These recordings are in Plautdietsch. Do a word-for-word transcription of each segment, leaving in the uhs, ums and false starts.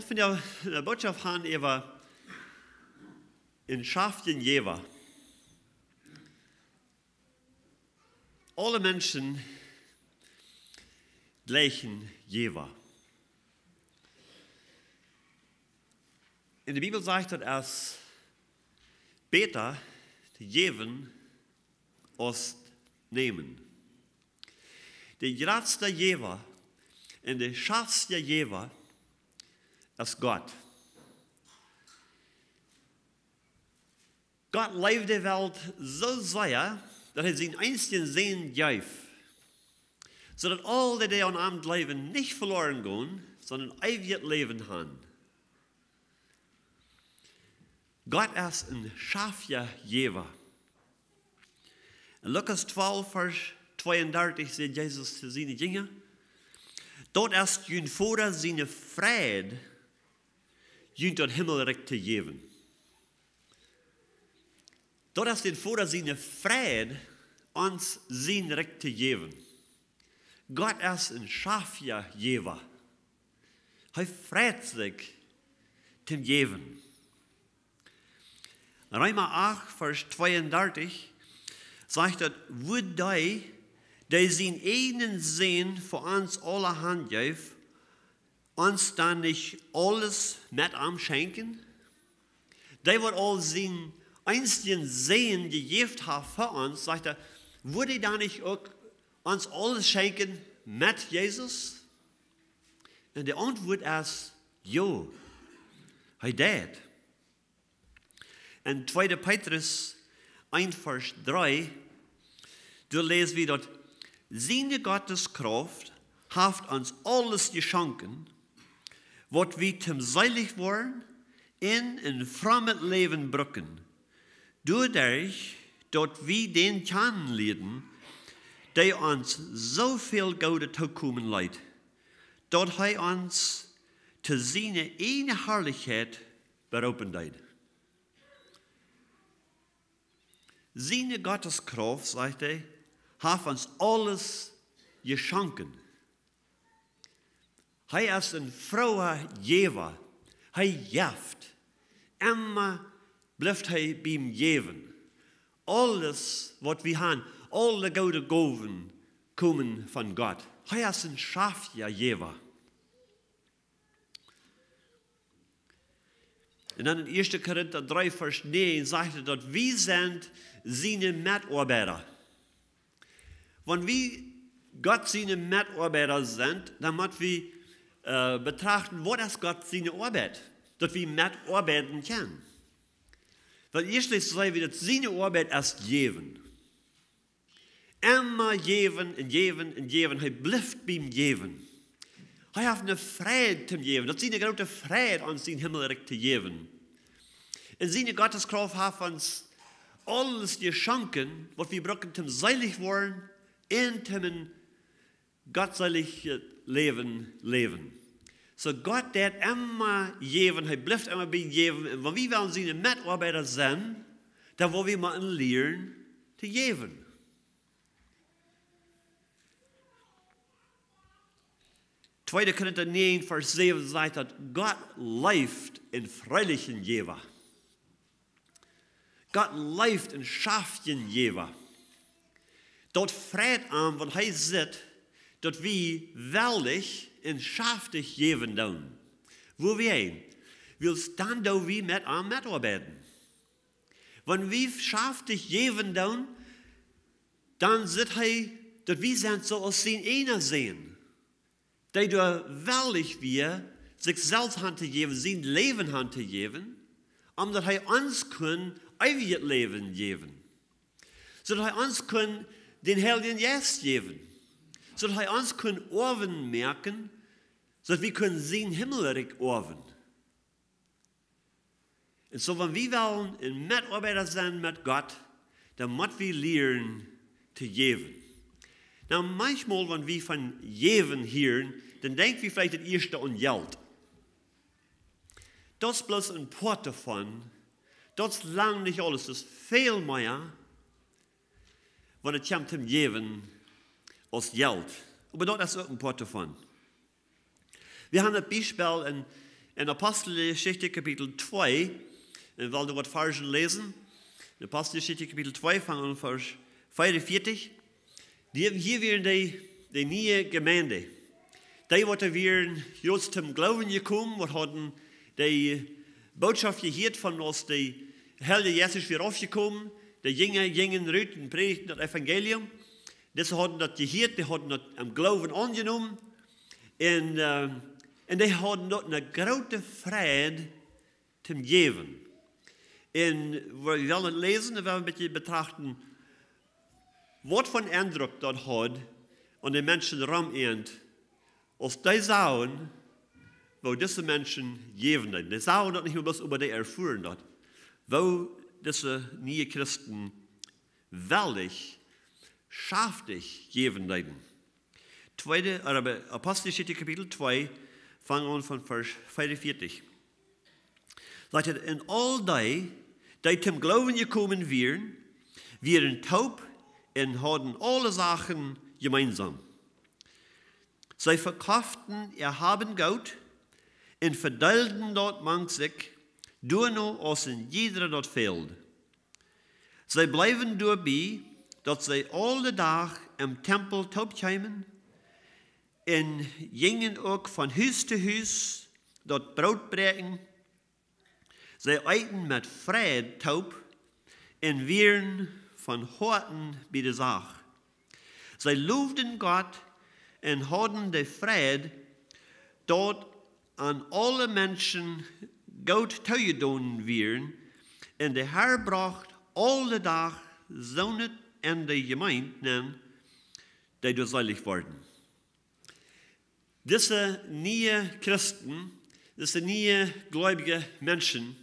Von de, de Botschaft han äwa een schaftjen Jäwa. Aule Menschen jlikjen Jäwa. En de Bibel sajcht daut, es bäta to jäwen aus nämen. De jratsta Jäwa un de schaftsta Jäwa es Gott. Gott leeft de Welt soo sea, daut hee sienen eensjen Sän jeef, soo daut aul dee, dee aun am jleewen, nich veloren gonen, sonda eewjet Läwen han. Gott es een schaftja Jäwa. En Lukas twalf, Varsch tweeundartich, sajcht Jesus to siene Jinja: "Daut es jun Voda siene Freid, junt daut Himmelrikj to jäwen." Daut es dän Voda siene Freid, ons sien Rikj to jäwen. Gott es een schaftja Jäwa. Hee freit sikj toom jäwen. Reema acht, Varsch tweeundartich, sajcht daut: "Wudd dee, dee sienen eenen Sän fa ons aula hanjeef, ons dan nich aules met am schenkjen?" Dee, waut aul sienen eensjen Sän jejäft haft fa ons, sajcht hee, wudd hee dan nich uk ons aules schenkjen met Jesus? Un de Auntwuat es jo, hee deed. En tweede Petrus eent, Varsch dree, doa läs wie daut: "Siene Gotteskrauft haft ons aules jeschonken, waut wie toom seelich woaren un een frommet Läwen brucken, doaderch daut wie dän kjanen lieeden, dee ons soo väl Goodet tookomen leet, daut hee ons to siene eajne Harlichkjeit beroopen deed." Siene Gotteskrauft, sajcht hee, haft ons aules jeschonken. Hee es een frooa Jäwa. Hee jeft. Emma blift hee biem Jäwen. Aules, waut wie han, aule goode Gowen komen von Gott. Hee es een schaftja Jäwa. Un dan en Ieeschte Korinta dree, Varsch näajen, sajcht hee daut wie sent siene Metoabeida. Wan wie Gott siene Metoabeida sent, dan mott wie, äh, betrachten, waut es Gott siene Oabeit, daut wie metoabeiden kjennen. Wiels ieeschtlich saj wie, daut siene Oabeit es jäwen. Emma jäwen un jäwen un jäwen. Hee blift biem jäwen. Hee haft eene Freid toom jäwen. Daut es eene groote Freid, ons sien Himmelrikj to jäwen. Un siene Gotteskrauft haft ons aules jeschonken, waut wie brucken toom seelich woaren un toom een gottseelichet Läwen läwen. Soo Gott deit emma jäwen, hee blift emma bie jäwen. Un wan wie wellen siene Metoabeida sennen, dan woa wie motten lieren to jäwen. Tweede Korinta näajen, Varsch säwen sajcht daut Gott leeft een freelichen Jäwa. Gott leeft een schaftjen Jäwa. Daut freit am, wan hee sitt, daut wie wellich un schaftich jäwen doonen. Wuarom? Wiels dan doo wie met am metoabeiden. Wan wie schaftich jäwen doonen, dan sitt hee, daut wie sent soo aus sien eena Sän, dee doa wellich wia, sikj selfst han to jäwen, sien Läwen han to jäwen, om daut hee ons kunn eewjet Läwen jäwen. Soo daut hee ons kunn dän Heiljen Jeist jäwen. Soo daut hee ons kunn Oawen moaken, soo daut wie kunnen sien Himmelrikj oawen. Un soo, wan wie wellen een Metoabeida sennen met Gott, dan mott wie lieren to jäwen. Nu, maunchmol, wan wie von jäwen hieren, dan denkj wie veleicht daut ieeschte aun Jelt. Daut es bloos een Poat doavon. Daut es lang nich aules, daut es väl mea, wan et kjemt toom jäwen aus Jelt. Oba daut es uk een Poat doavon. Wie haben daut Biespel en, En Aposteljeschicht Kapitel twee, un wie wellen waut Varzen läsen. En Aposteljeschicht Kapitel twee, fangen aun Varsch vieeunvieetich. Dee, hia wieren dee, dee niee Jemeent. Dee, waut doa wieren, jrods toom Gloowen jekomen, waut hauden dee Bootschoft jehieet von aus de Heilje Jesus wia aufjekomen. De Jinja jinjen rut un prädjten daut Evangelium. Dise hauden daut jehieet, dee hauden daut em Gloowen aunjenomen. Un, äh, un dee hauden doa eene groote Freid toom jäwen. Un wie wellen läsen, wie wellen een bät betrachten, waut fa een Endruck daut haud aun de Menschen rom an, aus dee sagen, woo dise Menschen jäwen deeden. Dee sagen daut nich mau bloos, oba dee erfuaren daut, woo dise niee Christen wellich, schaftich jäwen deeden. Tweede, äh, Aposteljeschicht Kapitel twee, fangen aun von Varsch vieeunvieetich. Sajcht et: "Un aul dee, dee toom Gloowen jekomen wieren, wieren toop un hauden aule Sachen jemeinsam. See vekofften äa Hab un Goot un vedeelden daut mank sikj, doano aus een jiedra daut fäld. See bleewen doabie, daut see aule Dach em Tempel toop kjeemen un jinjen uk von Hus to Hus daut Broot bräakjen. See eeten met Freid toop un wieren von Hoaten bie de Sach. See lowden Gott un hauden de Freid, daut an aule Menschen Goodet toojedonen wia, un de Herr brocht aule Dach soone en de Jemeent nenn, dee doa seelich worden." Dise niee Christen, dise niee gleubje Menschen,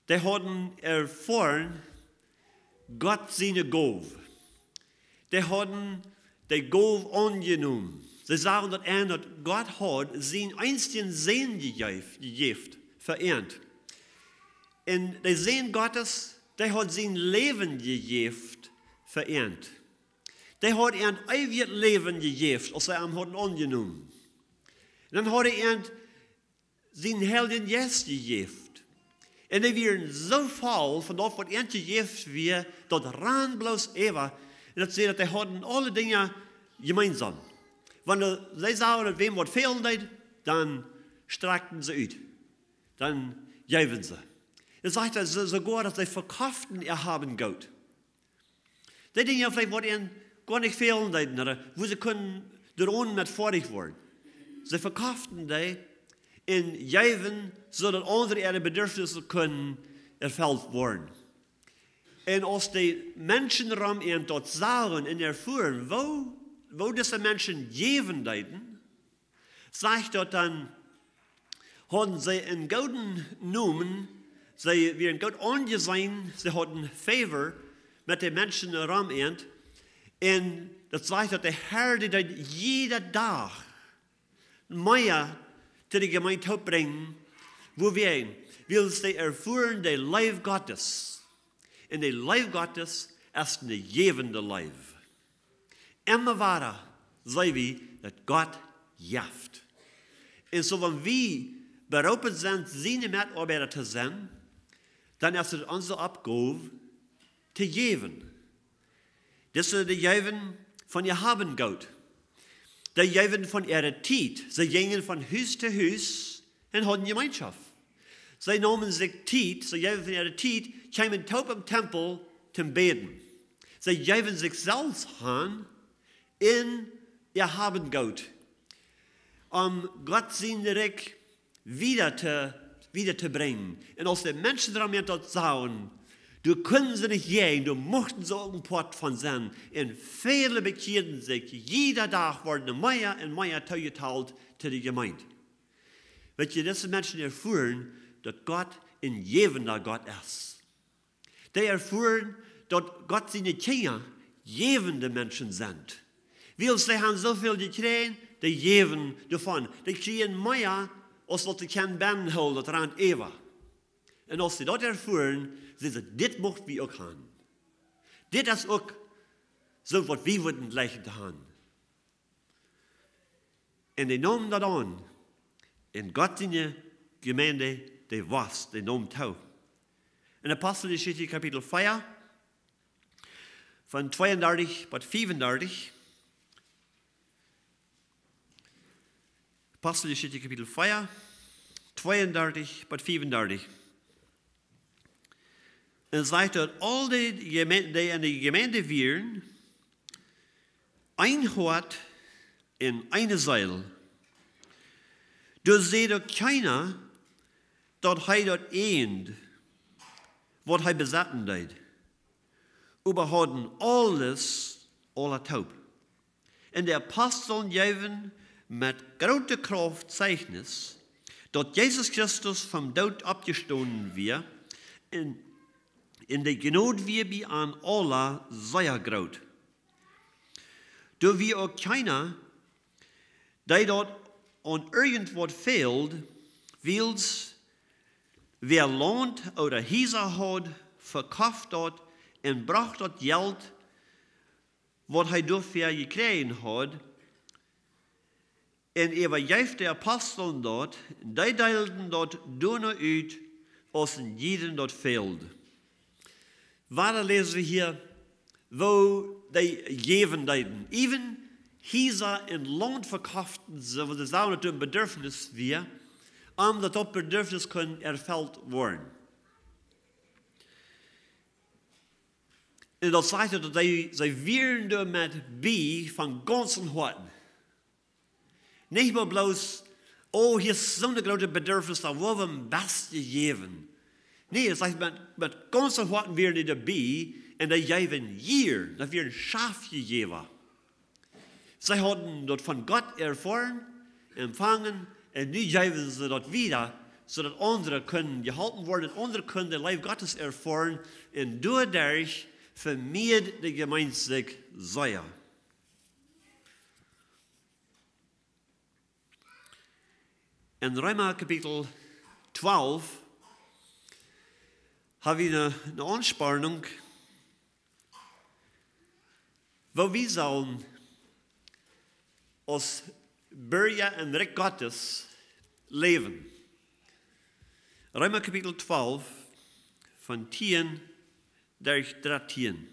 dee hauden erfoaren Gott siene Gow. Dee hauden de Gow aunjenomen. See sagen daut aun, daut Gott haud sienen eensjen Sän jejäft, jejäft fa an. Un de Sän Gottes, dee haud sien Läwen jejäft fa an. Dee haud an eewjet Läwen jejäft, aus see am hauden aunjenomen. Un dan haud hee an sienen Heiljen Jeist jejäft. Un dee wieren soo voll von daut, waut an jejäft wia, daut rand bloos äwa. Un daut sajcht, daut dee hauden aule Dinja jemeinsam. Wan see sagen, daut wäm waut fälen deed, dan strakjten see ut. Dan jeewen see. Dan sajcht hee, soo-, soogoa, daut see vekofften äa Hab un Goot. Dee Dinja veleicht, waut an goa nich fälen deeden, ooda woo see kunnen doaromm met foadich woaren. See vekofften dee un jeewen, soo daut aundre äare Bedürfnisse kunnen erfelt woaren. Un aus de Menschen rom an daut sagen un erfoaren, woo, woo dise Menschen jäwen deeden, sajcht daut, dan hauden see eenen gooden Nomen, see wieren goot aunjeseenen, see hauden favor met de Menschen rom an. Un daut sajcht, daut de Herr, dee deed jieda Dach mea to de Jemeent toop brinjen, wuawäajen, wiels see erfoaren de Leew Gottes. Un de Leew Gottes es eene jäwende Leew. Emma wada seenen wie, daut Gott jeft. Un soo, wan wie beroopen sent, siene Metoabeida to sennen, dan es et onse Oppgow to jäwen. Dise, dee jeewen von äa Hab un Goot. Dee jeewen von äare Tiet. See jinjen von Hus to Hus un hauden Jemeenschoft. See neemen sikj Tiet, see jeewen von äare Tiet, kjeemen toop em Tempel toom bäden. See jeewen sikj selfst han un äa Hab un Goot, om Gott sien Rikj wieda to, wieda to brinjen. Un aus de Menschen doaromm daut sagen, doa kunnen see nich jäajen, doa muchten see uk een Poat von sennen. Un väle bekjieeden sikj, jieda Dach worden mea un mea toojetalt to de Jemeent. Weet jie, dise Menschen erfoaren, daut Gott een jäwenda Gott es. Dee erfoaren, daut Gott siene Kjinja jäwende Menschen sent. Wiels see han soo väl jekjräajen, dee jäwen doavon. Dee kjrieen mea, aus waut see kjennen bennenhoolen, daut rand äwa. Un aus see daut erfoaren, säden see: "Dit mucht wie uk han. Dit es uk soo, waut wie wudden jleichen to han." Un dee neemen daut aun. Un Gott siene Jemeent, dee wia, dee neem too. En Aposteljeschicht Kapitel vea, von tweeundartich bat fiefundartich. Aposteljeschicht Kapitel vea, tweeundartich bat fiefundartich. Un sajcht daut aul dee Jemeent, dee enne Jemeent wieren, een Hoat un eene Seel. Doa säd uk kjeena, daut hee daut eent, waut hee besetten deed, oba hauden aules, aula toop. Un de Aposteln jeewen met groote Krauft Zeichnis, daut Jesus Christus vom Doot oppjestonen wia, un, un de Jnod wia bie an aula sea groot. Doa wia uk kjeena, dee daut aun irjent waut fäld, wiels wäa Launt ooda Hiesa haud, vekoft daut un brocht daut Jelt, waut hee doafäa jekjräajen haud, un äwajeef de Aposteln daut, un dee deelden daut doano ut, aus een jiedem daut fäld. Wieda läsen wie hia, woo dee jäwen deeden. Äwen Hiesa un Launt vekoften see, wiels see sagen, daut doa een Bedarfnis wia, om daut daut Bedarfnis kunn erfelt woaren. Un daut sajcht, daut see, see wieren doa met bie von gaunzen Hoaten. Nich mau bloos, oh, hia es soon grootet Bedarfnis, doa woa wie een bät jäwen. Nä, daut sajcht, met, met gaunzen Hoaten wieren dee doabie un dee jeewen jieren, daut wieren Schaftjejäwa. See hauden daut von Gott erfoaren, empfangen, un nu jeewen see daut wieda, soo daut aundre kunnen jeholpen woaren un aundre kunnen de Leew Gottes erfoaren, un doaderch vemieed de Jemeent sikj sea. En Reema Kapitel twalf ha wie eene, eene Aunspornunk, woo wie sellen aus Birja em Rikj Gottes läwen. Reema Kapitel twalf, von tieen derch dartieen.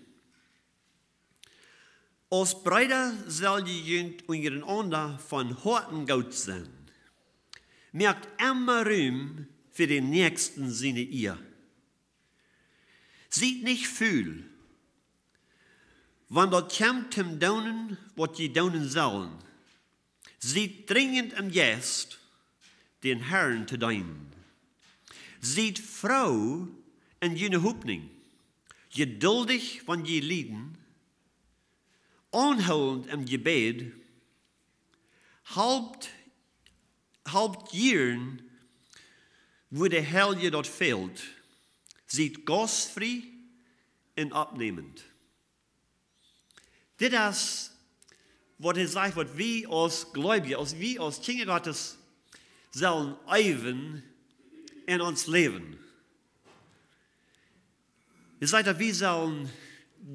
Aus Breeda sell jie junt unjarenaunda von Hoaten goot sennen. Moakt emma Rum fa dän Näakjsten siene Ea. Siet nich ful, wan daut kjemt toom doonen, waut jie doonen sellen. Siet drinjent em Jeist, dän Herrn to deenen. Siet froo en june Hopninj, jeduldich, wan jie lieden, aunhoolent em Jebäd, halpt, halpt jieren, wua de Heilje daut fält. Siet gaustfrie un oppnäment. Dit es, waut hee sajcht, waut wie aus Gleubje, aus wie aus Kjinja Gottes sellen äwen en ons Läwen. Hee sajcht, daut wie sellen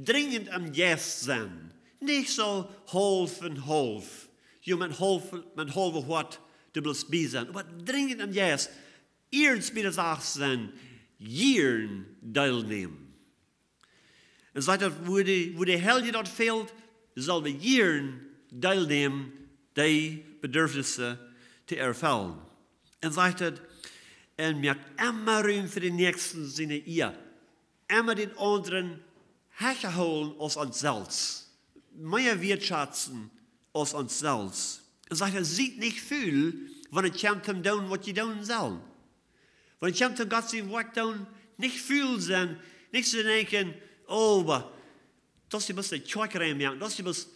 drinjent em Jeist sennen. Nich soo haulf un haulf. Jo, met haulf, met haulwe Hoat, du bloos bie sennen. Oba drinjent em Jeist. Iernst bie de Sach sennen. Jieren deelnämen. Un sajcht daut, wua de, wua de Heilje daut fält, sell wie jieren deelnämen, dee Bedarfnisse to erfellen. Un sajcht daut, un moakt emma Rum fa dän Näakjsten siene Ea. Emma dän aundren hecha hoolen aus ons selfst. Mea wieettschazen aus ons selfst. Un sajcht hee, siet nich ful, wan et kjemt toom doonen, waut jie doonen sellen. Wan et kjemt toom Gott sien Woakj doonen, nich ful sennen, nich soo denkjen, oh, oba daut es bloos de Kjoakj rein moaken, daut es bloos,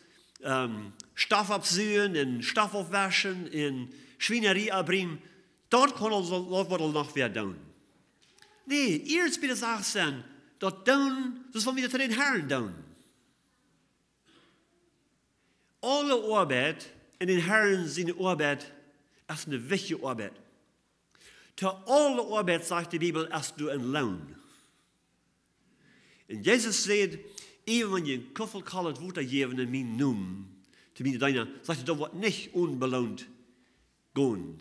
ähm, Stoff aufsaugen un Stoff aufwaschen un Schwienarie aufbrinjen, daut kaun aulsoo, daut woat aul noch wäa doonen. Nä, iernst bie de Sach sennen, daut doonen, daut es, waut wie to dän Herrn doonen. Aule Oabeit en dän Herrn siene Oabeit es eene wichtje Oabeit. To aule Oabeit, sajcht de Bibel, es doa een Loon. Un Jesus säd, ea wan jie een Kuffel kolet Wota jäwen en mienen Nomen, to miene Deena, sajcht hee, daut woat nich onbeloont gonen.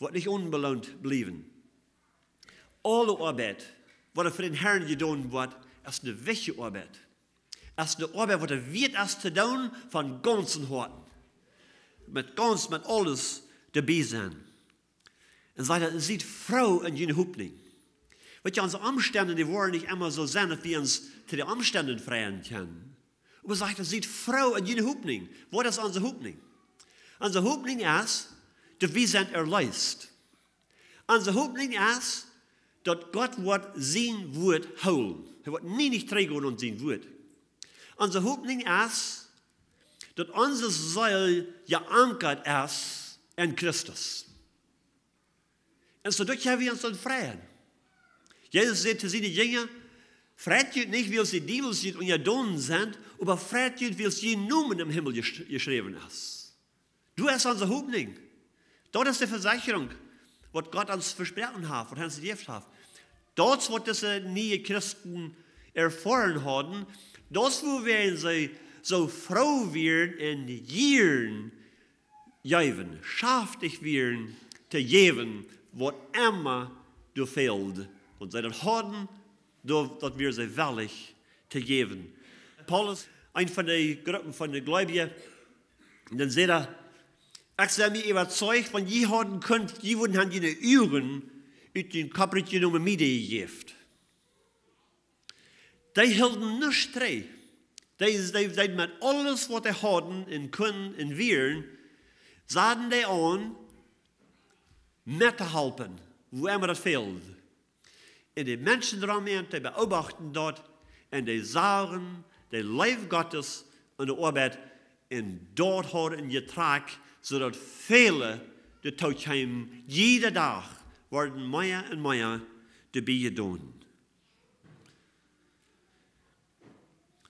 woat nich onbeloont bliewen. Aule Oabeit, waut fa dän Herrn jedonen woat, es eene wichtje Oabeit. Es eene Oabeit, waut wieet es to doonen von gaunzem Hoaten. Met gaunz, met aules doabie sennen. Un sajcht hee: "Siet froo en june Hopninj." Weet jie, onse Omstend, dee woaren nich emma soo sennen, daut wie ons to de Omstend freien kjennen. Oba sajcht hee: "Siet froo en june Hopninj." Waut es onse Hopninj? Onse Hopninj es, daut wie sent erleest. Onse Hopninj es, daut Gott woat sien Wuat hoolen. Hee woat nie nich trigjgonen aun sien Wuat. Onse Hopninj es, daut onse Seel jeankat es en Christus. Un soo doa kjenn wie ons dan freien. Jesus säd to siene Jinja: "Freit junt nich, wiels de Diewels junt unjadon sent, oba freit junt, wiels jun Nomen em Himmel jesch-, jeschräwen es." Daut es onse Hopninj. Daut es de Vesechrunk, waut Gott ons vesproaken haft, waut hee ons jejäft haft. Daut es, waut dise niee Christen erfoaren hauden. Daut es, wuarom see soo froo wieren un jieren jeewen, schaftich wieren to jäwen, waut emma doa fäld. Un see daut hauden, doa, daut wia see wellich to jäwen. Paulus, eent von de Gruppen von de Gleubje, dan sajcht hee: "Ekj sie mie äwazeicht, wan jie hauden kunt, jie wudden han june Uagen ut dän Kopp rutjenomen, mie dee jejäft." Dee hilden nuscht trigj. Dee, dee, dee met aules, waut dee hauden un kunnen un wieren, saden dee aun, met to halpen, wua emma daut fäld. Un de Menschen rom an, dee beobachten daut, un dee sagen de Leew Gottes aun de Oabeit, un daut haud een Jetrakj, soo daut väle doatoo kjeemen. Jieda Dach worden mea un mea doabie jedonen.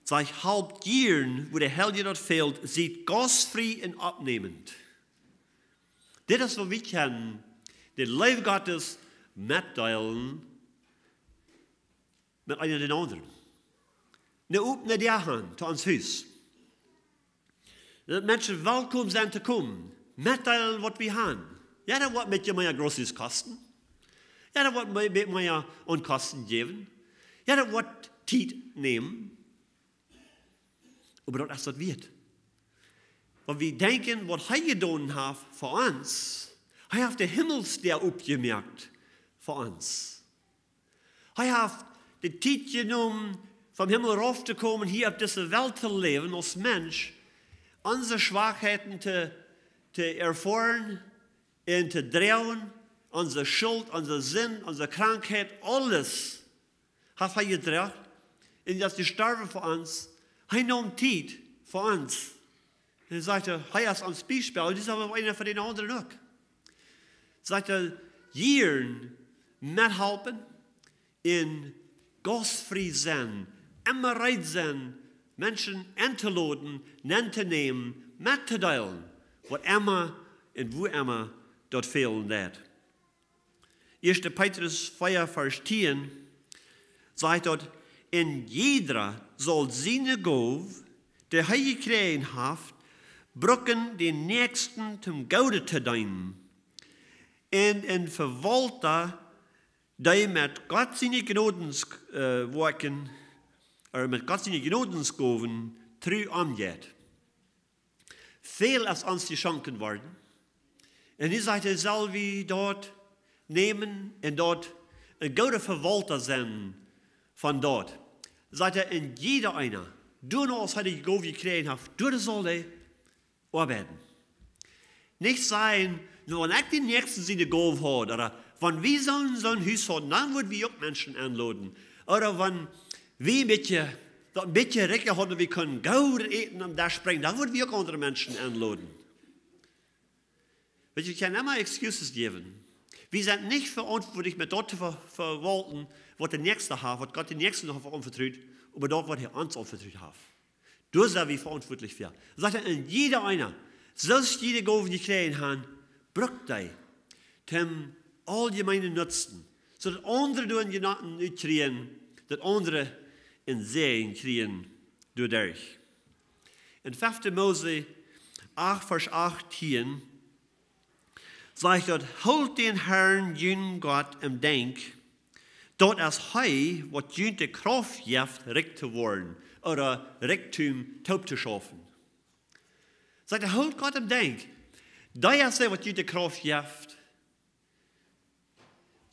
Sajcht: "Halpt jieren, wua de Heilje daut fält, siet gaustfrie un oppnäment." Dit es, waut wie kjennen de Leew Gottes metdeelen met eena dän aundren. Eene opne Däa han to ons Hus. Daut Menschen welkom sent to komen. Metdeelen, waut wie han. Jo, daut woat met je mea groceries kosten. Jo, daut woat met, met mea aun Kosten jäwen. Jo, daut woat Tiet nämen. Oba daut es daut wieet. Wan wie denkjen, waut hee jedonen haft fa ons, hee haft de Himmelsdäa opjemoakt fa ons. Hee haft de Tiet jenomen, vom Himmel rauf to komen, hia opp dise Welt to läwen aus Mensch, onse Schwakheiten to, to erfoaren un to droagen, onse Schult, onse Sind, onse Krankheit, aules haft hee jedroagen. Un daut hee storf fa ons, hee neem Tiet fa ons. Un hee sajcht, hee es ons Biespel, un dit es oba eena von dän aundren uk. Sajcht hee: "Jieren methalpen un gaustfrie sennen, emma reed sennen, Menschen entoloden, nentonämen, mettodeelen, waut emma un wua emma daut fälen deit." Ieeschte Petrus vea, Varsch tieen, sajcht daut: "Un jieda saul siene Gow, dee hee jekjräajen haft, brucken, dän Näakjsten toom Goodet to deenen. Un een Vewaulta, dee met Gott siene Jnodens-, äh, Woakjen, äh, met Gott siene Jnodensgowen tru omjeit." Väl es ons jeschonken worden. Un nu sajcht hee, sell wie daut nämen un daut een gooda Vewaulta sennen von daut. Sajcht hee, un jieda eena, doano aus hee de Gow jekjräajen haft, doano saul hee oabeiden. Nich sajen, nu, wan ekj dän Näakjsten siene Gow haud, ooda wan wie soon, soon Hus hauden, dan wudden wie uk Menschen enloden. Ooda wan wie een bät, daut een bät rikja hauden, wie kunnen goodet Äten aum Desch brinjen, dan wudden wie uk aundre Menschen enloden. Weet jie, wie kjennen emma excuses jäwen. Wie sent nich veauntwuatlich met daut to ve-, vewaulten, waut de Näakjsta haft, waut Gott dän Näakjsten noch aunvetrut, oba daut, waut hee ons aunvetrut haft. Doa sent wie veauntwuatlich fa. Sajcht hee, un jieda eena, soo aus jie de Gowen jekjräajen han, bruckt dee toom auljemeenen Nutzen, soo daut aundre doa een Jeneeten utkjrieen, daut aundre een Säajen kjrieen doaderch. En fefte Mose acht, Varsch achtieen, Sajcht daut: "Hoolt dän Herrn, jun Gott, em Denkj, daut es hee, waut junt de Krauft jeft, rikj to woaren, ooda Rikjdom toop to schaufen." Sajcht hee: "Hoolt Gott em Denkj. Dee es dee, waut junt de Krauft jeft,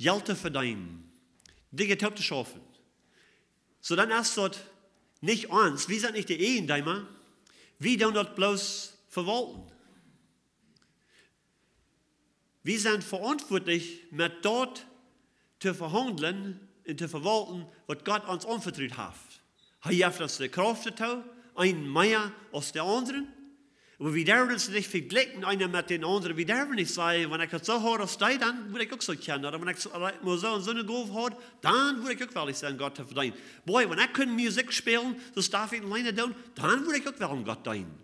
Jelt to vedeenen, Dinja toop to schaufen." Soo, dan es daut nich ons. Wie sent nich de Eejendeema. Wie doonen daut bloos vewaulten. Wie sent veauntwuatlich met daut to vehaundlen un to vewaulten, waut Gott ons aunvetrut haft. Hee jeft ons de Krauft doatoo, eenen mea aus dän aundren. Oba wie derwen ons nich vejlikjen, eena met dän aundren. Wie derwen nich sajen: "Wan ekj daut soo haud aus dee, dan wudd ekj uk soo kjennen. Ooda wan ekj soo, wan ekj mau soo un soo eene Gow haud, dan wudd ekj uk wellich sennen, Gott to vedeenen. Boy, wan ekj kunn Musikj spälen, soo aus David un Lena doonen, dan wudd ekj uk wellen Gott deenen."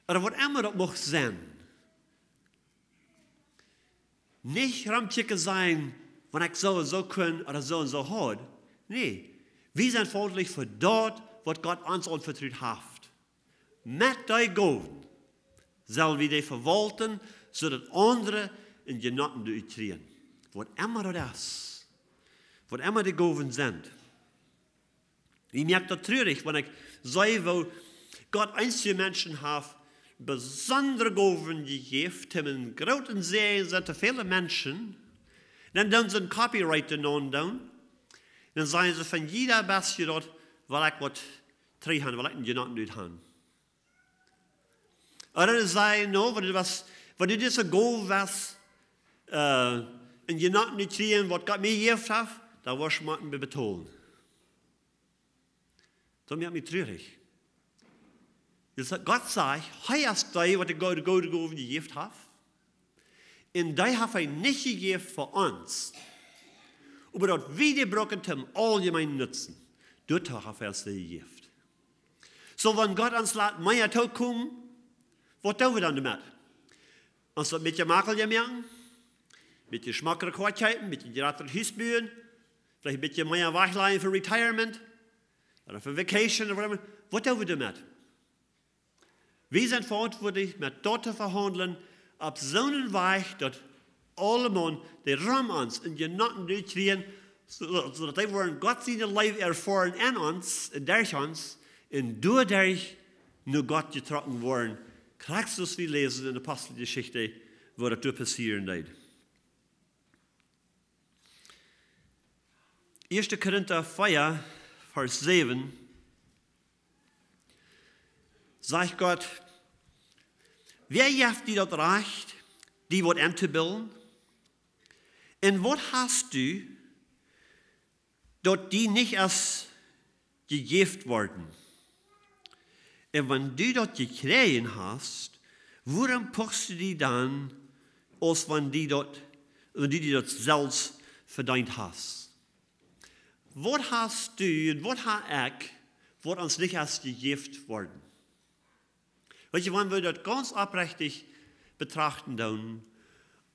Ooda waut emma daut mucht sennen. Nich romkjikjen sajen: "Wan ekj soo un soo kunn ooda soo un soo haud." Nä, wie sent veauntwuatlich fa daut, waut Gott ons aunvetrut haft. Met dee Gowen sell wie dee vewaulten, soo daut aundre een Jenoten doavon kjrieen. Waut emma daut es. Waut emma de Gowen sent. Mie moakt daut trurich, wan ekj see, woo Gott eenje Menschen haft besondre Gowen jejäft, dee een grooten Säajen sent to väle Menschen. Dan doonen see een copyright doaraun doonen. Dan sajen see: "Von jieda bestje daut, well ekj waut trigj han, well ekj een Jenoten doavon han." Ooda see sajen: "No, wan du waut, wan du dise Gow west, äh, een Jenoten doavon kjrieen, waut Gott mie jejäft haft, dan woascht du mie betolen." Daut moakt mie trurich. Daut Gott sajcht, hee es dee, waut de goode, goode Gowen jejäft haft. Un dee haft hee nich jejäft fa ons, oba daut wie dee brucken toom auljemeenen Nutzen. Doatoo haft hee ons dee jejäft. Soo, wan Gott ons lat mea tookomen, waut doo wie dan doamet? Ons daut een bät maklicha moaken, een bät schmockret Hus kjeepen, een bät jratret Hus buen, veleicht een bät mea wajchlajen fa retirement, ooda fa vacation, ooda whatever. Waut doo wie doamet? Wie sent veauntwuatlich, met daut to vehaundlen, opp soon Wajch, daut aulemaun, dee rom ons, een Jenoten doavon kjrieen, soo, soo daut dee woaren Gott siene Leew erfoaren aun ons un derch ons, un doaderch no Gott jetrocken woaren, krakjt soo aus wie läsen en de Aposteljeschicht, woo daut doa passieren deed. Ieeschte Korinta vea, Varsch säwen, sajcht Gott: "Wäa jeft die daut Rajcht, die waut entobillen? Un waut hast du, daut die nich es jejäft worden? Un wan du daut jekjräajen hast, wuarom puchst du die dan, aus wan die daut, wan du die daut selfst vedeent hast?" Waut hast du un waut ha ekj, waut ons nich es jejäft worden? Weetst du, wan wie daut gaunz oprechtich betrachten doonen,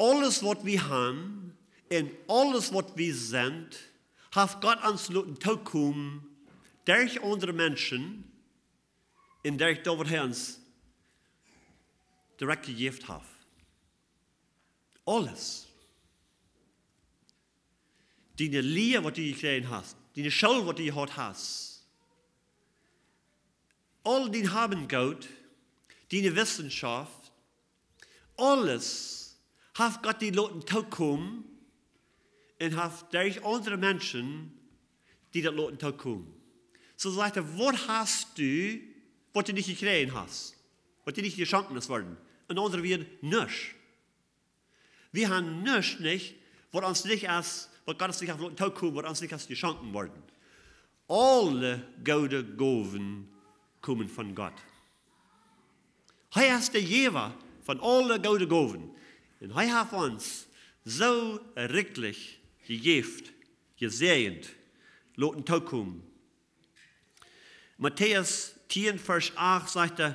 aules waut wie han un aules waut wie sent, haft Gott ons loten tookomen derch aundre Menschen un derch daut, waut hee ons direkt jejäft haft. Aules. Diene Lia, waut du jekjräajen hast, diene School, waut du jehaut hast, aul dien Haben un Goot, diene Wissenschaft, aules haft Gott die loten tookomen un haft derch aundre Menschen die daut loten tookomen. Soo sajcht hee: "Waut hast du, waut du nich jekjräajen hast, waut die nich jeschonken es worden?" En aundre Wieed, nuscht. Wie han nuscht nich, waut ons nich es, waut Gott ons nich haft loten tookomen, waut ons nich es jeschonken worden. Aule goode Gowen komen von Gott. Hee es de Jäwa von aule goode Gowen. Un hee haft ons soo rikjlich jejäft, jesäajent, loten tookomen. Matäus tieen, Varsch acht sajcht hee: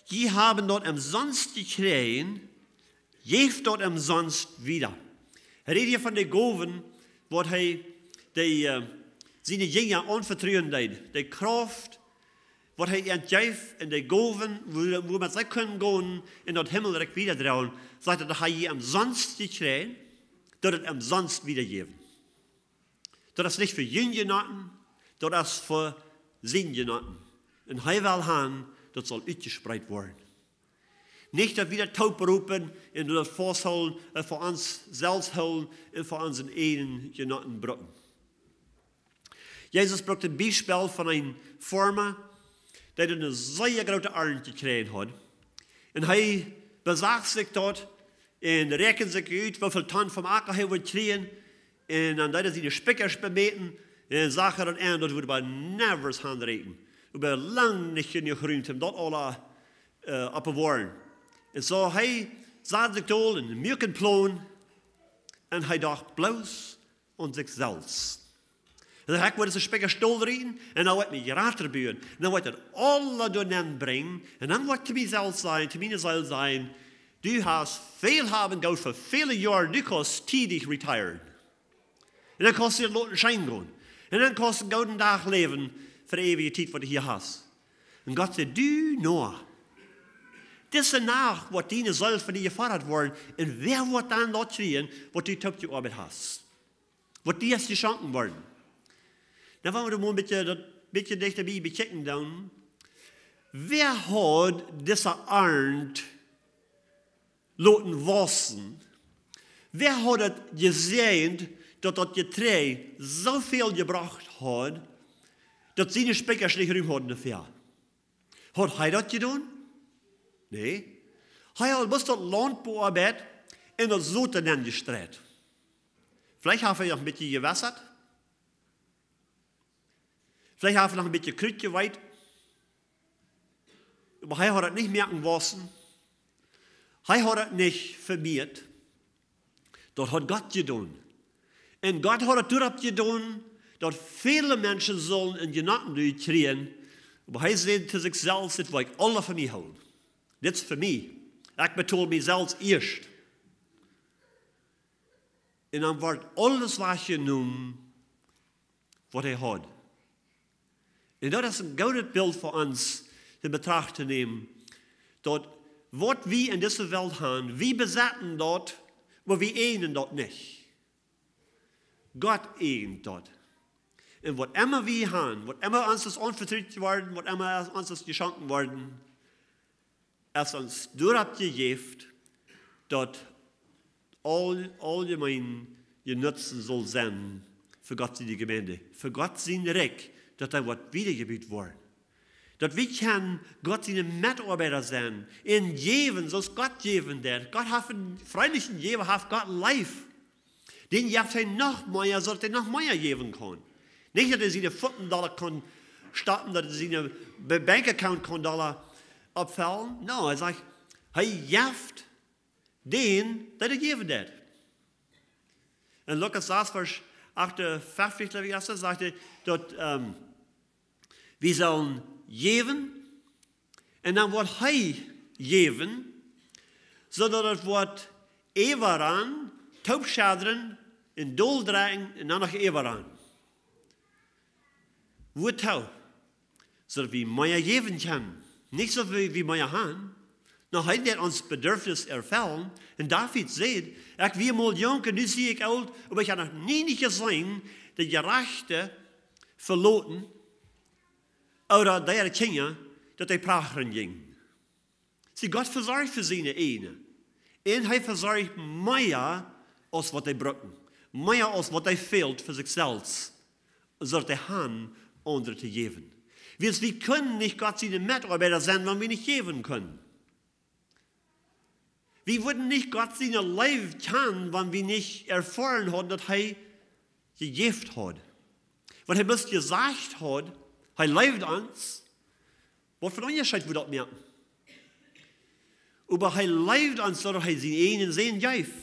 "Jie haben daut omsonst jekjräajen, jäft daut omsonst wieda." Hee rät hia von de Gowen, waut hee de, äh, siene Jinja aunvetruen deed. De Krauft, waut hee an jeef un de Gowen, wua, wua met see kunnen gonen un daut Himmelrikj wieda droagen, sajcht hee, daut hee jie omsonst jekjräajen, daut et omsonst wieda jäwen. Daut es nich fa june Jenoten, daut es fa siene Jenoten. Un hee well han, daut saul utjespreet woaren. Nich daut wie daut tooproopen un daut fausthoolen un fa ons selfst hoolen un fa onse eejne Jenoten brucken. Jesus brukt een Biespel von een Forma, dee eene sea groote Arnt jekjräajen haud. Un hee besach sikj daut un räakjend sikj ut, woo väl Ton vom Acka hee wudd kjrieen. Un dan deed hee siene Spikjasch bemäten un sach hee daut aun, daut wudd bie nevers hanräakjen. Oba lang nich jenuach Rum, om daut aula, äh, opptobewoaren. Un soo, hee sad sikj dol un muak een Plon. Un hee docht bloos aun sikj selfst. Un hee wudd dise Spikjasch dolrieten un dan wudd hee mie jrata buen. Un dan wudd hee daut aula doa nenn brinjen. Un dan wudd hee to mie selfst sajen, to miene Seel sajen: "Du hast väl haben jehaut fa väle Joaren, du kaust tiedich retiren. Un dan kaust du daut loten scheen gonen. Un dan kaust du eenen gooden Dach läwen fa de eewje Tiet, waut du hia hast." Un Gott säd: "Du Noah, dise Nacht woat diene Seel von die jefodat woaren. Un wäa woat dan daut kjrieen, waut du toopjeoabeit hast? Waut die es jeschonken worden?" Dan woa wie mol een bät, daut bät dichta bie bekjikjen dan. Wäa haud dise Arnt loten wausen? Wäa haud daut jesäajent, daut daut Jeträajd soo väl jebrocht haud, daut siene Spikjasch nich Rum hauden doafäa? Haud hee daut jedonen? Nä. Hee haud bloos daut Launt beoabeit un daut Sot doa nenn jestreit. Veleicht haft hee noch een bät jewäsat. Veleicht haft hee noch een bät Krut jeweet. Oba hee haud daut nich moaken wausen. Hee haud daut nich vemieet. Daut haud Gott jedonen. Un Gott haud daut doaropp jedonen, daut väle Menschen sullen eene Jnod kjrieen. Oba hee säd to sikj selfst: "Dit woa ekj aula fa mie hoolen. Dit es fa mie. Ekj betol mie selfst ieescht." Un dan woat aules wajchjenomen, waut hee haud. Un daut es een goodet Bilt fa ons en Betracht to nämen, daut waut wie en dise Welt haben, wie besetten daut, oba wie äjnen daut nich. Gott äjent daut. Un waut emma wie haben, waut emma ons es aunvetrut worden, waut emma ons es jeschonken worden, es ons doaropp jejäft, daut aul-, auljemeen jenutzt saul sennen fa Gott siene Jemeent, fa Gott sien Rikj, daut daut woat wiedajebut woaren. Daut wie kjennen Gott siene Metoabeida sennen, un jäwen, soo aus Gott jäwen deed. Gott haft een friendlichen Jäwa, haft Gott leef. Dän jeft hee noch mea, soo daut hee noch mea jäwen kaun. Nich daut hee siene Foten dolla kaun stoppen, daut hee siene B-, Bank Account kaun dolla oppfellen. No, hee sajcht, hee jeft dän, daut hee jäwen deed. En Lukas sas, Varsch achtunfeftich, jleew ekj, es daut, sajcht hee daut, ähm, wie sellen jäwen, un dan woat hee jäwen, soo daut et woat äwarannen, toopschedren un doldrekjen un dan noch äwarannen. Wuatoo? Soo daut wie mea jäwen kjennen. Nich soo daut wie, wie mea haben. No, hee deed ons Bedürfnis erfellen. Un David säd: "Ekj wia mol junk un nu sie ekj oolt, oba ekj hab noch nie nich jeseenen, de Jerajchte veloten ooda äare Kjinja, daut dee prachren jinjen." See, Gott vesorcht fa siene eejne. Un hee vesorcht mea aus waut hee brukt. Mea aus waut hee fält fa sikj selfst. Soo daut hee aundre to jäwen. Wiels wie kjennen nich Gott siene Metoabeida sennen, wan wie nich jäwen kjennen. Wie wudden nich Gott siene Leew kjanen, wan wie nich erfoaren hauden, daut hee jejäft haud. Wan hee bloos jesajcht haud, hee leeft ons, waut fa een Unjascheet wudd daut moaken? Oba hee leeft ons, soo daut hee sienen eenen Sän jeef.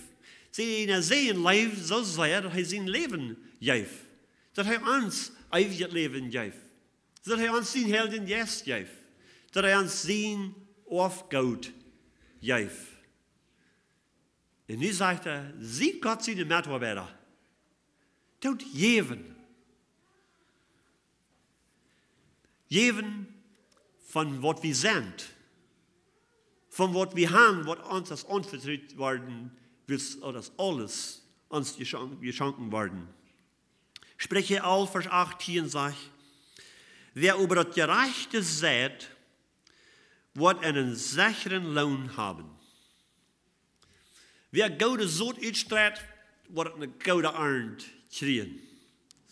Sienen eenen Sän leeft soo sea, daut hee sien Läwen jeef. Daut hee ons eewjet Läwen jeef. Daut hee ons sienen Heiljen Jeist jeef. Daut hee ons sien Oafgoot jeef. Un nu sajcht hee: "Siet Gott siene Metoabeida. Doot jäwen." Jäwen von waut wie sent, von waut wie han, waut ons es aunvetrut worden, wiels daut aules ons jeschon-, jeschonken worden. Spricha alf Varsch achtieen sajcht: Wäa oba daut Jerajchte seit, woat eenen secharen Loon haben. Wäa goode Sot utstreit, woat eene goode Arnt kjrieen.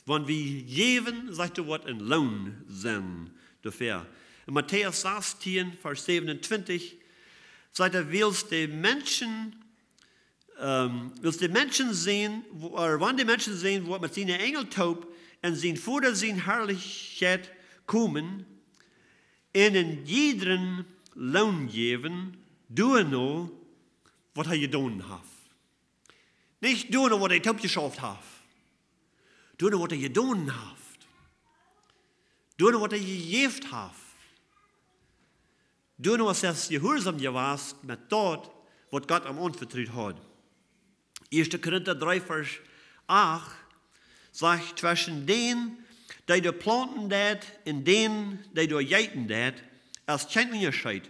Wan wie jäwen, sajcht hee, woat een Loon sennen doafäa. En Matäus sastieen, Varsch säwenuntwintich, sajcht hee: Wiels de Menschen, ähm, wiels de Menschen seenen, wo-, ooda wan de Menschen seenen, woat met siene Enjel toop en sien Voda siene Harlichkjeit komen, un een jiedren Loon jäwen, doano waut hee jedonen haft. Nich doano waut hee toopjeschauft haft. Doano waut hee jedonen haft. Doano waut hee jejäft haft. Doano aus hee jehuarsom jewast met daut, waut Gott am aunvetrut haud. Ieeschte Korinta dree Varsch acht sajcht: Tweschen dän, dee doa plaunten deit, un dän, dee doa jeeten deit, es kjeen Unjascheet.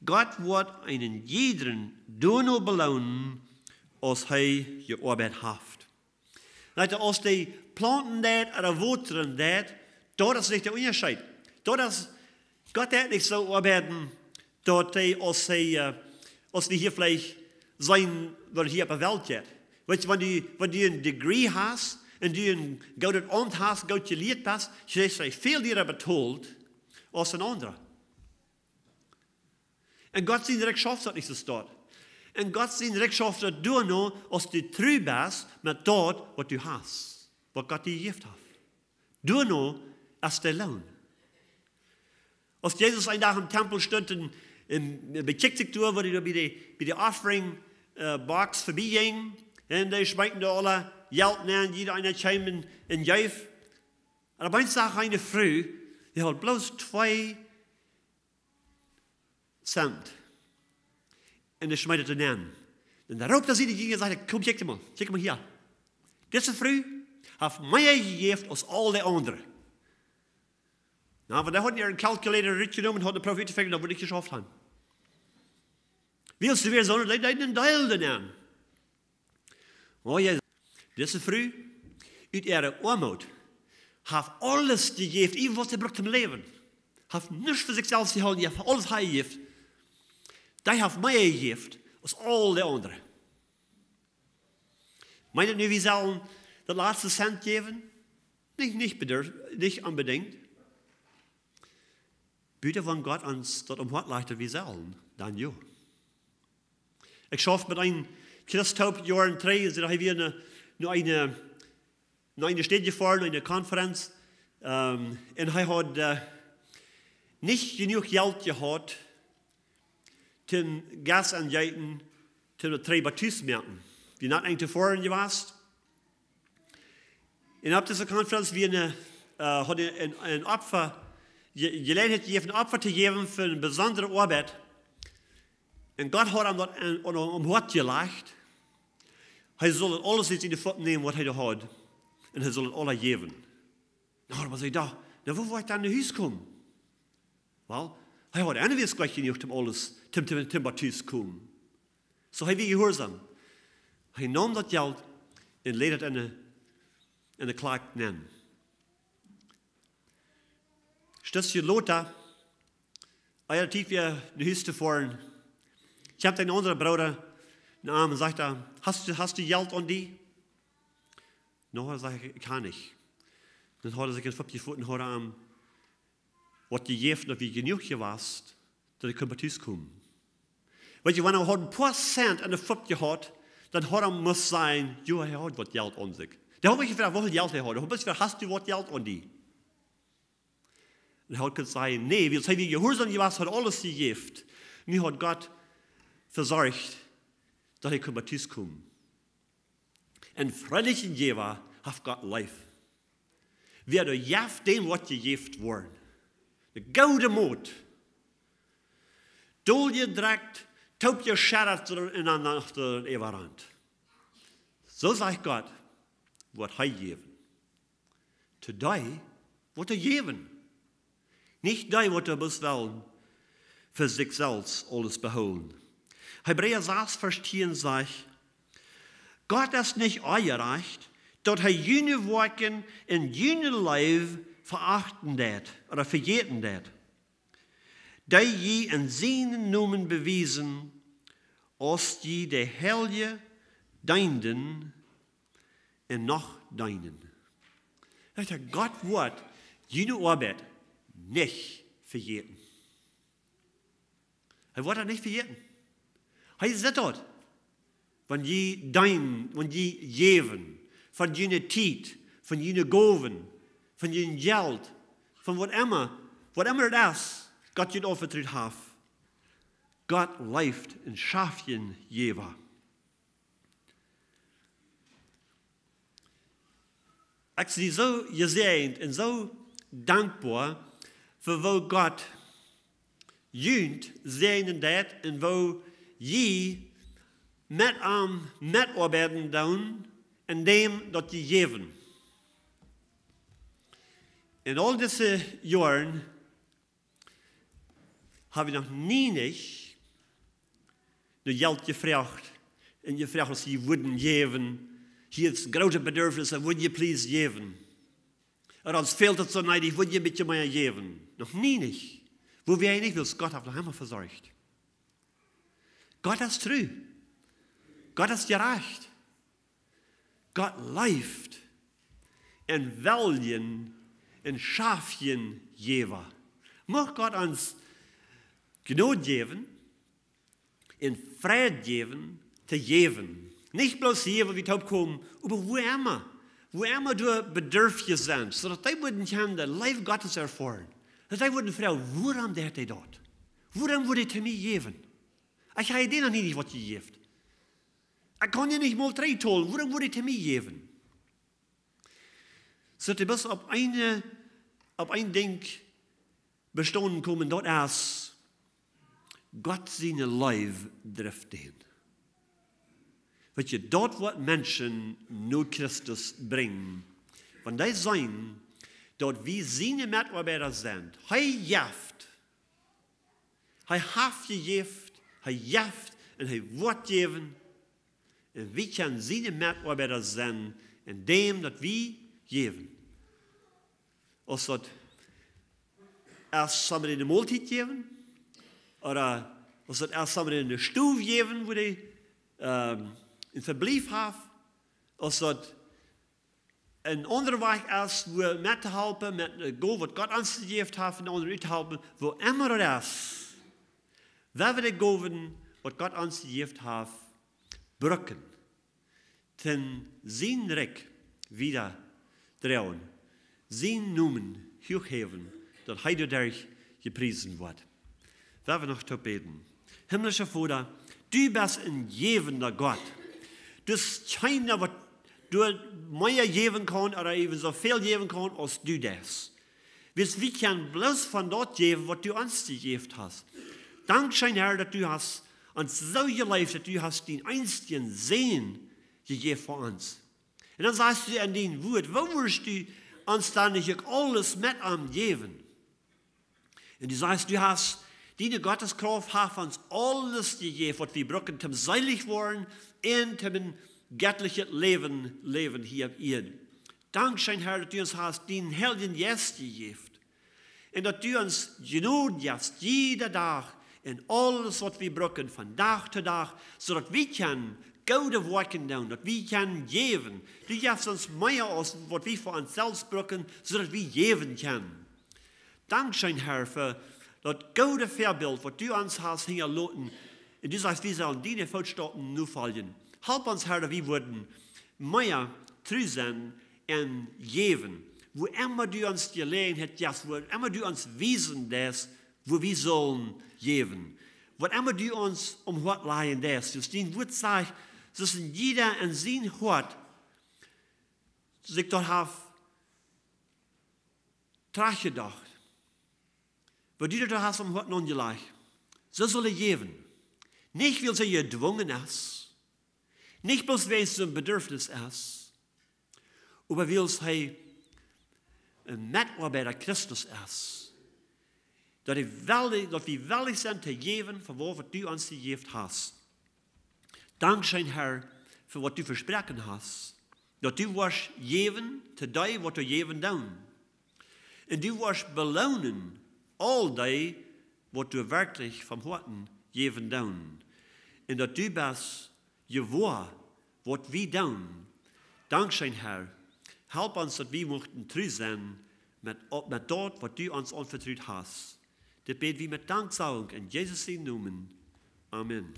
Gott woat eenen jiedren doano beloonen, aus hee jeoabeit haft. Weet jie, aus dee plaunten deit ooda wotren deit, daut es nich de Unjascheet. Daut es, Gott deit nich soo oabeiden, daut hee, aus hee, äh, aus wie hia veleicht seenen, waut hia opp de Welt jeit. Weet jie, wan du, wan du een Degree hast un du een goodet Aumt hast, goot jelieet best, kjrichst du väl dieera betolt aus een aundra. En Gott sien Rikj schauft daut nich soo stoakj. En Gott sien Rikj schauft daut doano, aus du tru best met daut, waut du hast, waut Gott die jejäft haft. Doano es de Loon. Aus Jesus een Dach em Tempel stunt un, un bekjikjt sikj doa, woo hee doa bie de, bie de offering, äh, box verbie jinkj, un dee schmeeten doa aule Jelt nenn, jieda eena kjeem un, un jeef. Un opp eemol sach hee eene Fru, dee haud bloos twee Cent. Un dee schmeet et nenn. Un dan roopt hee see, dee jinkj un sajcht: Komm, kjikj mol, kjikj mol hia. Dise Fru haft mea jejäft aus aul de aundre. Na, wan dee hauden äaren calculator rutjenomen, hauden de Profit jefungen, dan wudd ekj jeschauft haben. Wiels see wia soo, dee deed een Deel doa nenn. O Jesus, dise Fru, ut äare Oamoot, haft aules jejäft, äwen waut see brukt toom läwen. Haft nuscht fa sikj selfst jehoolen, dee haft aules häajejäft. Dee haft mea jejäft aus aul de aundre. Meent daut nu, wie sellen daut latste Cent jäwen? Nich, nich bedurf-, nich onbedinjt. Buta wan Gott ons daut aum Hoat lajcht, daut wie sellen, dan jo. Ekj schauf met eenen Christ toop Joaren trigj, see, hee wia no, no eene, no eene Staut jefoaren, no eene Konferenz. Ähm, un hee haud, äh, nich jenuach Jelt jehaut, toom Gas aunjeeten, toom daut trigj bat tus moaken. Wie hauden eent to foaren jewast. Un opp dise Konferenz wia eene, äh, haud een, een Opfa, Je-, Jeläajenheit jejäft, een Opfa to jäwen fa eene besondre Oabeit. Un Gott haud am daut aun, aun, aum Hoat jelajcht. Hee sull daut aules ut siene Foten nämen, waut hee doa haud. Un hee sull daut aula jäwen. Na, waut säd hee dan? Na, woo woa ekj dan no Hus komen? Well, hee haud enne Wäakj nich jenuach toom aules, toom, toom, toom bat tus komen. Soo hee wia jehuarsom. Hee neem daut Jelt un läd et enne, enne Kjast nenn. Stekj lota, ea daut Tiet wia no Hus to foaren, kjemt een aundra Brooda no am un sajcht hee: "Hast du, hast du Jelt aun die?" "Nä," sajcht hee, "ekj hab nich." Dan haud hee sikj enne Fopp jefoten, haud am waut jejäft, daut wia jenuach jewast, daut hee kunn bat tus komen. Weetst du, wan hee haud een poa Cent enne Fopp jehaut, dan haud hee must sajen, jo, hee haud waut Jelt aun sikj. Dee haud nich jefroacht, woo väl Jelt hee haud. Hee haud bloos jefroacht: "Hast du waut Jelt aun die?" Un hee haud kunt sajen: "Nä," wiels hee wia jehuarsom jewast, haud aules jejäft. Nu haud Gott vesorcht, daut hee kunn bat tus komen. Een freelichen Jäwa haft Gott leef. Wäa doa jeft, däm woat jejäft woaren. De goode Moot. Doljedrekjt, toopjescheddat un dan noch doa äwarant. Soo sajcht Gott, woat hee jäwen. To dee, waut doa jäwen. Nich dee, waut doa bloos wellen fa sikj selfst aules behoolen. Hebräa sas Varsch tieen sajcht: Gott es nich onjerajcht, daut hee june Woakjen un june Leew veachten deit ooda vejäten deit, dee jie en sienen Nomen bewiesen, aus jie de Heilje deenden un noch deenen. Daut sajcht, Gott woat june Oabeit nich vejäten. Hee woat daut nich vejäten. Hee sitt daut, wan jie deenen, wan jie jäwen, von june Tiet, von june Gowen, von jun Jelt, von waut emma, waut emma et es, Gott junt aunvetrut haft. Gott leeft un schaft jun Jäwa. Ekj sie soo jesäajent un soo dankboa fa woo Gott junt säajnen deit un woo jie met am metoabeiden doonen, en däm daut jie jäwen. En aul dise Joaren hab ekj noch nie nich no Jelt jefroacht un jefroacht, aus jie wudden jäwen. Hia es een grootet Bedurfnis, would you please jäwen? Ooda ons fält et soo needich, would you een bät mea jäwen? Noch nie nich. Woo wie nich, wiels Gott haft noch emma vesorcht. Gott es tru. Gott es jerajcht. Gott leeft un well jun un schaft jun Jäwa. Mucht Gott ons Jnod jäwen un Freid jäwen to jäwen. Nich bloos hia, wua wie toopkomen, oba wua emma. Wua emma doa Bedurfje sent, soo daut dee wudden kjennen de Leew Gottes erfoaren. Daut dee wudden froagen: Wuarom deit hee daut? Wuarom wudd hee to mie jäwen? Ekj hab dän noch nie nich waut jejäft. Ekj kaun je nich mol trigjtolen, wuarom wudd hee to mie jäwen? Soo daut wie bloos opp eene, opp een Dinkj bestonen komen, daut es: Gott siene Leew drift dän. Weetst, daut woat Menschen no Christus brinjen, wan dee seenen, daut wie siene Metoabeida sent. Hee jeft. Hee haft jejäft, hee jeft un hee woat jäwen. Un wie kjennen siene Metoabeida sennen en däm daut wie jäwen. Aus daut es somebody ne Moltiet jäwen, ooda aus daut es somebody ne Stow jäwen, wua dee, ähm, een Vebliew haft, aus daut een aundra Wajch es, wua met to halpen, met eene Gow, waut Gott ons jejäft haft, een aundra uttohalpen, wua emma daut es. Wie woaren de Gowen, waut Gott ons jejäft haft, brucken, toom sien Rikj wieda droagen, sienen Nomen huach häwen, daut hee doaderch jepriesen woat. Wie woaren noch toop bäden. Himmlischa Voda, du best een jäwenda Gott. Du best kjeena, waut doa mea jäwen kaun ooda äwent soo väl jäwen kaun aus du deist. Wiels wie kjennen bloos von daut jäwen, waut du ons jejäft hast. Dankscheen, Herr, daut du hast ons soo jeleeft, daut du hast dien eensjen Sän jejäft fa ons. Un dan sajchst du en dien Wuat: Woo wurscht du ons dan nich uk aules met am jäwen? Un du sajchst, du hast, diene Gotteskrauft haft ons aules jejäft, waut wie brucken, toom seelich woaren un toom een jettlichet Läwen läwen hia opp Ieed. Dankscheen, Herr, daut du ons hast dienen Heiljen Jeist jejäft. Un daut du ons Jnod jefst, jieda Dach, en aules, waut wie brucken, von Dach to Dach, soo daut wie kjennen goode Woakjen doonen, daut wie kjennen jäwen. Du jefst ons mea aus waut wie fa ons selfst brucken, soo daut wie jäwen kjennen. Dankscheen, Herr, fa daut goode Väabilt, waut du ons hast hinjaloten. Un du sajchst, wie sellen diene Footstaupen nofoljen. Help ons, Herr, daut wie woaren mea tru sennen en jäwen. Wua emma du ons Jeläajenheit jefst, wua emma du ons wiesen deist, wua wie sellen jäwen. Waut emma du ons aum Hoat lajen deist. Wiels dien Wuat sajcht, daut een jieda en sien Hoat sikj doa haft trajchtjedocht, waut du doa hast aum Hoat aunjelajcht, soo saul hee jäwen. Nich wiels hee jedwungen es, nich bloos wiels et een Bedurfnis es, oba wiels hee een Metoabeida Christus es. Daut wie wellich, daut wie wellich sent to jäwen fa waut, waut du ons jejäft hast. Dankscheen, Herr, fa waut du vesproaken hast. Daut du woascht jäwen to dee, waut doa jäwen doonen. Un du woascht beloonen aul dee, waut doa werkjlich von Hoaten jäwen doonen. Un daut du best jewoa, waut wie doonen. Dankscheen, Herr. Help ons, daut wie muchten tru sennen met, met daut, waut du ons aunvetrut hast. Dit bäd wie met Danksagunk en Jesus sienen Nomen. Amen.